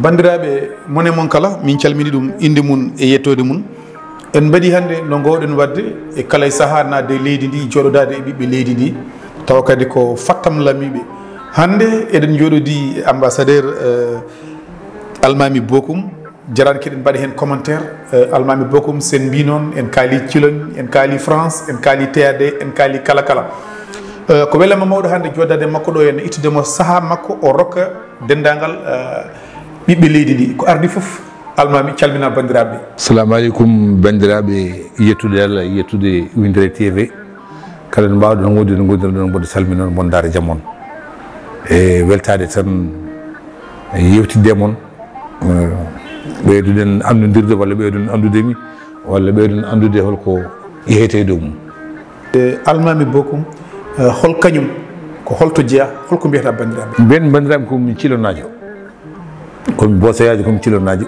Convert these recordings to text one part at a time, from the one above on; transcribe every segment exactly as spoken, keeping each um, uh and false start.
Banndiraaɓe, mon e mon kala, min calmini ɗum, innde mum e yettoode mum. En mbaɗi hannde no ngoowɗen waɗde e kala e sahaa naatde e leydi ndi, jooɗodaade e ɓiɓɓe leydi ndi, tawa kadi ko fattamlamiiɓe. Hannde eɗen njooɗodii e ambassadeur, eh, Almaami Bokum, jarani keɗen mbaɗi heen commentaire, eh, Almaami Bokum, sen mbii noon, en kaali Ciloñ, en kaali France, en kaali T A D, en kaali kala kala. Eh, ko welama mawɗo hannde jooɗdaade e makko ɗo, en ittude mo sahaa makko, o rokka denndaangal, eh, ɓiɓɓe leydi ndi. Ko ardi fof, Almaami, calmina banndiraaɓe. Assalamu aleykum, banndiraaɓe, yettude Allah, yettude Winndere T V. Kala no mbaawɗon wonde, no ngondirɗon, mboɗo salmina on, mboɗo ndaara jam on. E weltaade tan, yewtidde e mon, eh, ɓeyduɗen anndondirde walla ɓeyduɗen anndude mi, walla ɓeyduɗen anndude holko yehete e dow mum. Eh, Almaami Bokum, eh, hol kañum, ko holto jeyaa, holko mbiyata banndiraaɓe? Mbiyen banndiraaɓe ko min Cilonaajo, ko min Bosoyaajo, ko min Cilonaajo.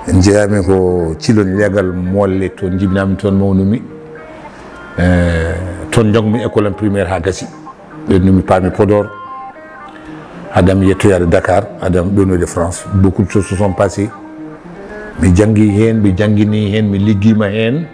Jeyaami ko Ciloñ, leegal Moolle, toon jibinaami, toon mawnumi. Eh, toon njangmi école am primaire haa gasi. Ɓeynumi paami Podor. Haade am yettoyaade Dakar, haade am ɗownoyde France. Beaucoup de choses se sont passées. Mi janngi heen, mi janngini heen, mi liggiima heen.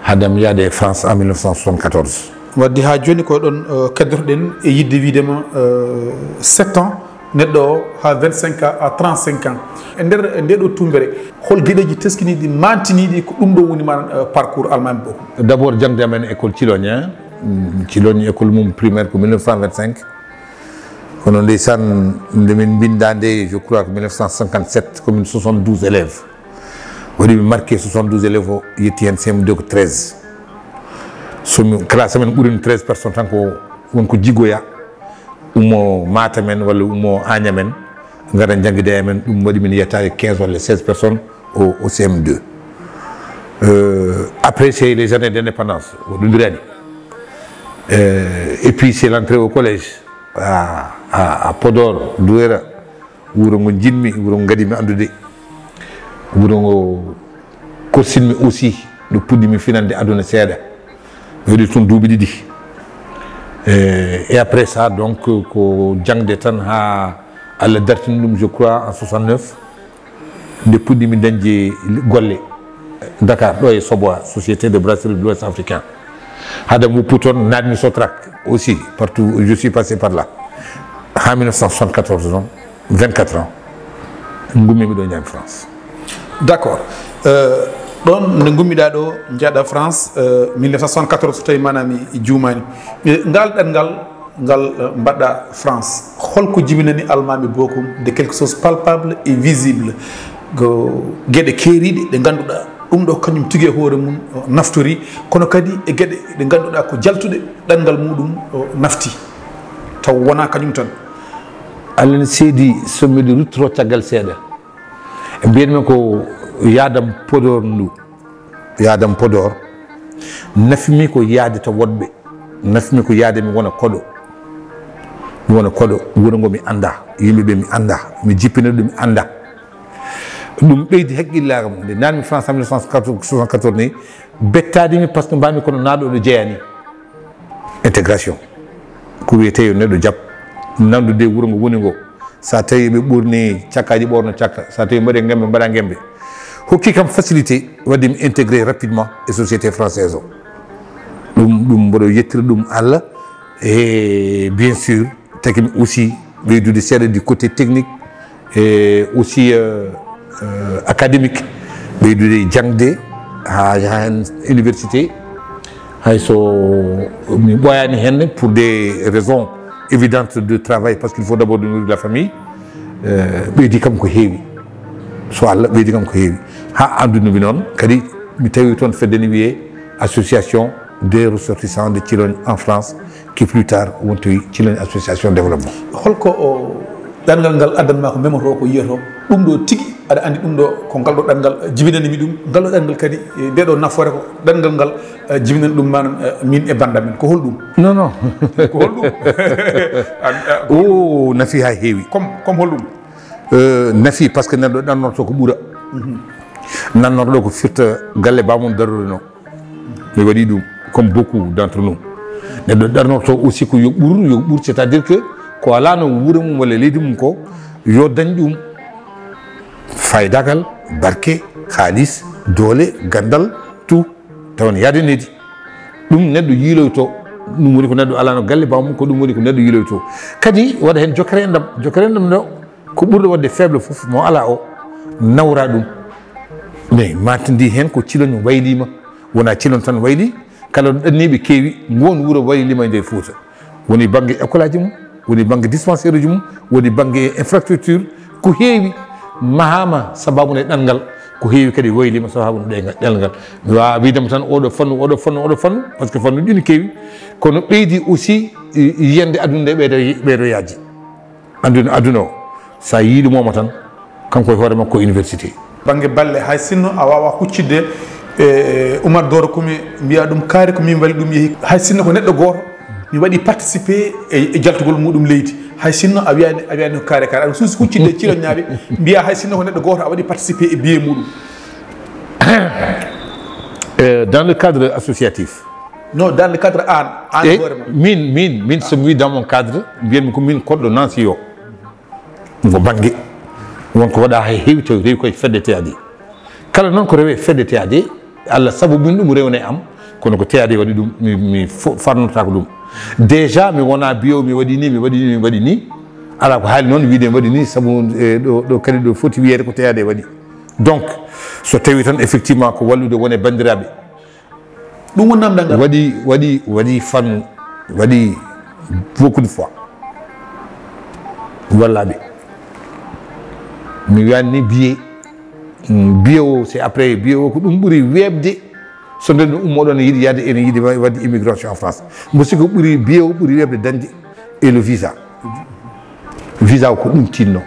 Haade am yahde e France en mille neuf cent soixante-quatorze. Wadde haa jooni ko ɗon, eh, keddotoɗen e yiɗde wiide ma, eh, sept ans, neɗɗo o haa vingt-cinq ans, à trente-cinq ans. E nder nde ɗo tumbere, hol geɗeeji teskiniiɗi, maantiniiɗi, ko ɗum ɗo woni maanaam, eh, parcours Almaami Bokum? D'abord, jaŋde amen école Cilogne, hein. Mm, Cilogne école mum primaire ko mille neuf cent vingt-cinq. Kono ndeysaan, nde min mbinda nde, je crois que mille neuf cent cinquante-sept, ko min soixante-douze élèves. Waɗi mi marqué soixante-douze élèves o, yetti heen C M deux ko treize. So mi, classe amen ɓurini treize personnes tan ko won ko jiggoya, ummo Matam en walla ummo Agnam en, ngara njanngida e amen. Ɗum waɗi min yettaade quinze walla seize personnes au, au C M deux. Euh, après, c'est les années d'indépendance, o ɗondirani. Euh, et puis, c'est l'entrée au collège, à, à, à Podor, Douéra. Wuro ngo njiɗmi, wuro ngo ngadimi anndude, wuro ngo korsinmi aussi, ɗo puɗɗimi finande aduna seeɗa. Mi waɗi toon duuɓi ɗiɗi. Eh, et après ça, donc, ko jaŋde tan haa Allah dartini ɗum, je crois, en soixante-neuf, nde puɗɗimi dañde golle Dakar, ɗo e Soboa, Société de Brasserie de l'Ouest Africain. Haade am woppu toon, naatmi Sotrac aussi, partout, je suis passé par là. Haa mille neuf cent soixante-quatorze noon, vingt-quatre ans, ngummimi ɗo, njaami France. D'accord. Euh, ɗon nde ngummiɗaa ɗo, njaaɗaa France, euh, mille neuf cent soixante-quatorze, so tawi maanaam mi juumaani. Eh, ngal ɗanngal, ngal, eh, mbaɗɗaa France, holko jibinani Almaami Bokum de quelque chose palpable et visible? Ko geɗe keeriiɗe ɗe ngannduɗaa ɗum ɗo kañum tigi e hoore mum, o naftori, kono kadi e geɗe ɗe ngannduɗaa ko jaltuɗe ɗanngal muɗum o nafti, taw wonaa kañum tan. Allah ne seedi, so miɗo ruttoro caggal seeɗa, mbiyatmi ko yahdam Podor ndu. Yahdam Podor, nafimi ko yahde to woɗɓe, nafimi ko yahde mi wona koɗo. Mi wona koɗo, wuro ngo mi anndaa, yimɓe ɓe mi anndaa, mi jippina ɗum mi anndaa. Ɗum ɓeydi haqqillaagu am. Nde naatmi France en mille neuf cent soixante-quatorze ni, bettaade mi, par ce que mbaami kono naatɗo ɗo jeyaa ni. Intégration. Ko wiyetee yo neɗɗo jaɓ nanndude wuro ngo woni ngo. So a tawi ɓe ɓorni cakkaaji, ɓorno cakka. So a tawi mbaɗe ngembe, mbaɗa ngembe. Hokki kam facilité, waɗde mi intégré rapidement e société française o. Ɗum, ɗum mboɗo yettira ɗum Allah. Et bien sûr, tagi mi aussi ɓeydude seeɗa du côté technique et aussi, euh, euh, académique, ɓeydude jaŋde haa yaha heen université. Hay so mi ɓooyaani heen pour des raisons évidentes de travail, parce qu'il faut d'abord nourrir la famille, euh, ɓeydi kam ko heewi. So Allah ɓeydi kam ko heewi. Haa anndunumi noon kadi, mi tawi toon fedde ne wiyee Association des ressortissants de Cilogne en France, qui plus tard wontoyi Cilogne Association Développement. Holko o ɗanngal ngal addanmaa ko memoto, ko yiyoto? Ɗum ɗo tigi, aɗa anndi ɗum ɗo ko ngal ɗo ɗanngal jibinani mi ɗum, ngal ɗo ɗanngal kadi, e, nde ɗo nafoore ko ɗanngal ngal, eh, jibinani ɗum maanaam, eh, min e bannda men. Ko holɗum? Non, non. Ko holɗum? An, eh, ko o nafi haa heewi. Comme, comme holɗum? Eh, nafi, parce que neɗɗo ɗannorto ko ɓura. Mhm. Nannorɗo ko firta galle bamum darorino. Mi waɗi ɗum. Comme beaucoup d'entre nous, neɗɗo darnorto aussi ko yo ɓur, yo ɓur, c'est-à-dire que ko alano wuuro mum walla leydi mum ko, yo dañ ɗum faydagal, barke, haalis, doole, gandal, tout. Tawa ne yaade nedi. Ɗum neɗɗo yiiloyto. Ɗum woni ko neɗɗo alano galle baw mum, ko ɗum woni ko neɗɗo yiiloyto. Kadi waɗa heen jokere enɗam. Jokere enɗam ɗo, ko ɓurɗo waɗde faible fof, mo ala o, nawra ɗum. Mais matindi heen ko Ciloñ waylima. Wona Ciloñ tan wayli, kala ɗo ɗanniiɓe keewi, ngoon wuro waylima e nder Fuuta. Woni bannge école aji mum, woni bannge dispensaire uji mum, woni bannge infrastructure, ko heewi mahama sababu nde ɗanngal, ko heewi kadi waylima sababu nde ɗe-, ɗanngal. Mi waawaa wiide mo tan oɗo fannu, oɗo fannu, oɗo fannu, parce que fannu ɗi ne keewi, kono ɓeydi aussi, i-, yiyande aduna nde ɓeydo, ɓeydo yaaji. Aduna, aduna o, so a yii ɗum o mo tan, kanko e hoore makko ko université. Bannge balle, hay sinno a waawaa huccidde e Umar Dooro Kumi, mbiya ɗum kaari ko min mbaɗi ɗum yehi. Hay sinno ko neɗɗo gooto, mi waɗi participé e, e jaltugol muɗum leydi. Hay sinno a wiyaani, a wiyaani ko kaari kaari. Aɗa suusi huccidde e Ciloñnaaɓe, mbiya hay sinno ko neɗɗo gooto a waɗi participé e biye muɗum. Euh, dans le cadre associatif. Non, dans le cadre an, an E hoore ma. Min, min, min, so mi wi dans mon cadre, mbiyanmi ko min koɗɗo Nancy o. Ngo bannge. Won ko waɗa hay heewi tawi rewi koye fedde T A D. Kala noon ko rewe fedde T A D, Allah sabu min ɗum rewne am, kono ko T A D waɗi ɗum, mi, mi fo-, farnotako ɗum. Déjà, mi wona biyo mi waɗi ni, mi waɗi ni, mi waɗi ni. Ala ko haali noon wiide mi waɗi ni, sabu, e, ɗo, ɗo kadi ɗo foti wiyeede ko T A D waɗi. Donc, so tawi tan effectivement ko wallude wone banndiraaɓe. Ɗum woni namdal ngal. Waɗi, waɗi, waɗi fannu, waɗi beaucoup de fois. Wallaaɓe. Mi wiyan ni biye, mm, biye o, c'est après biye o ko ɗum ɓuri weeɓde. So nden ɗum ummoɗon ne yiɗi yaade, ene yiɗi wa-, waɗde immigration en France. Mbo siko ɓuri, biye o ɓuri weeɓde dañde e le visa. Visa o ko ɗum tinno.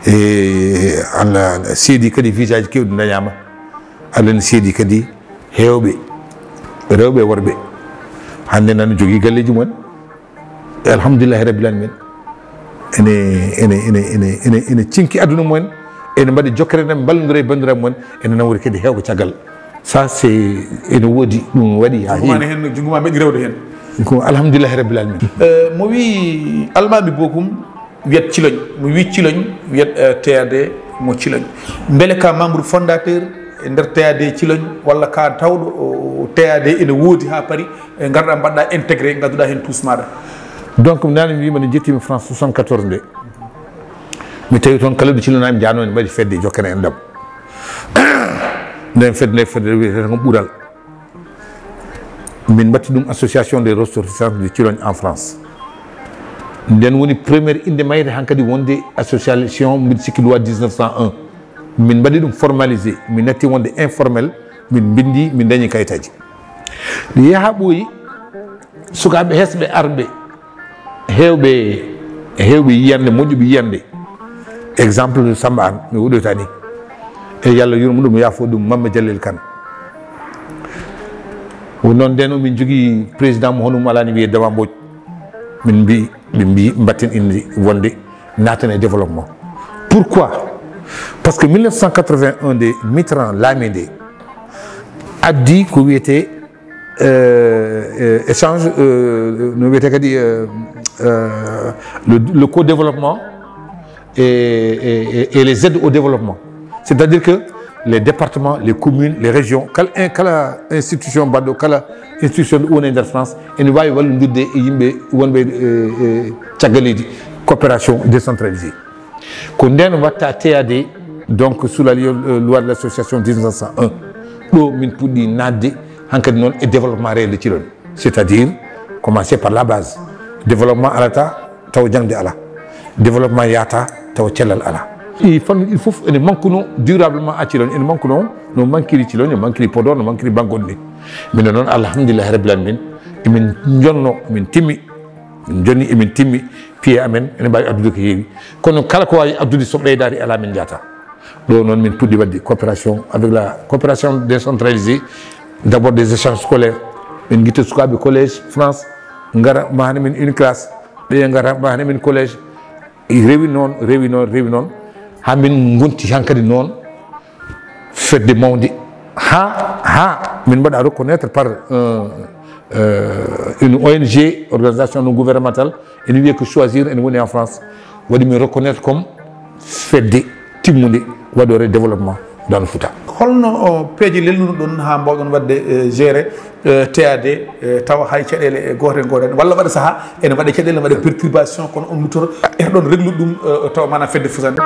E Allah, Allah seedi kadi visa ji kewɗi dañama. Allah ne seedi kadi heewɓe, rewɓe e worɓe. Hannde nana jogii galleeji mumen. Alhamdulillahi Rabbil Alamin. Ene, ene, ene, ene, ene, ene cinki aduna mumen. Ene mbaɗi jokkere nden, mballondira e banndiraaɓe mumen. Ene nawori kadi heewɓe caggal. Ça, c'est, ene woodi, ɗum waɗi haa heewi. Jungo ma ne heen, jungo ma meɗi rewde heen. Ko alhamdulillahi Rabbil Alamin. Eh, mo wi Almaami Bokum, wiyat Ciloñ, mo wi Ciloñ, wiyat, eh, T A D mo Ciloñ. Mbele ka membre fondateur e nder T A D Ciloñ, walla ka tawɗo, o, T A D ene woodi haa Paris, e ngarɗa mbaɗɗa intégré, ngadduɗa heen tuus maɗa? Donc, mi nani mi wima ne jettimi France soixante-quatorze nde. Mi tawi toon kala ɗo Ciloñnaaɓe njano ne mbaɗi fedde jokkere enɗam. Nden fedde nde fedde wiyetee ko Ɓural. Min mbatti ɗum Association des ressortissants de Cilogne en France. Nden woni première innde mayre hankadi wonde association, mbiɗa sikki loi dix-neuf cent un. Min mbaɗi ɗum formalisé, min natti wonde informel, min mbindi, min dañi kayitaji. Ɗi yaha ɓooyi, sukaaɓe hesɓe arɓe, heewɓe, heewɓe yiyande, moƴƴuɓe yiyande. Exemple, Samba Anne, mi woɗɗoyta ni. E Yalla yurmo ɗum, yaafo ɗum, Mamma Jalel Kane. Woni noon nden, o min jogii président mo hono mum alani wiyee Daba Mbodj. Min mbi, ɓe mbi, mbatten indi wonde naatan e développement. Pourquoi? Parce que mille neuf cent quatre-vingt-un nde Mitterrand laami nde, addi ko wiyetee, euh, euh, échange, euh, no wiyetee kadi, euh, euh, le, le co-développement et, et, et, et les aides au développement. C'est-à-dire que les départements, les communes, les régions, kala, kala institution mbaɗɗo, kala institution ɗo woni e nder France, ene waawi wallondirde e yimɓe wonɓe, e, e caggal leydi, coopération décentralisée. Ko nden watta T A D, donc sous la loi, euh, loi de l'association dix-neuf cent un. Ɗo min puɗɗi naatde hankadi noon e développement réel de Cilogne. C'est-à-dire, commencer par la base. Développement alata taw jaŋde ala. Développement yahata taw cellal ala. Ɗi fannuɗi ɗi fof ene mankuno durablement à Cilogne, ene mankuno, no mankiri Cilogne, no mankiri Podor, no mankiri banque goɗɗi. Minen noon, alhamdulillahi rabbil alamin, emin jonno, emin timmi, min jonni, emin timmi, piye amen ene mbaawi addude ko heewi. Kono kala ko waawi addude so ɓeydaaki ala min njahata. Ɗo noon min puɗɗi waɗde coopération avec la coopération décentralisée, d'abord des échanges scolaires. Min ngitta sukaaɓe collège France, ngara mahana min une classe, ɓe ngara mahana min collège. Rewi noon, rewi noon, rewi noon, haa min ngonti hankadi noon fedde mawnde, haa, haa Min mbaɗa reconnaître par euh, euh, une O N G, organisation non gouvernementale, ene wiyee ko Choisir, ene woni en France, waɗi min reconnaître comme fedde timmunde waɗoore développement dans le Fouta. Holno o peeje lelnunoɗon haa mbaawɗon waɗde eh, gérer eh, T A D eh, tawa hay caɗeele e goote ngooɗen walla waɗa sahaa ene waɗa caɗeele ene waɗa perturbation kono on luttoto etoɗon reglude ɗum eh, tawa maanaam fedde fusande.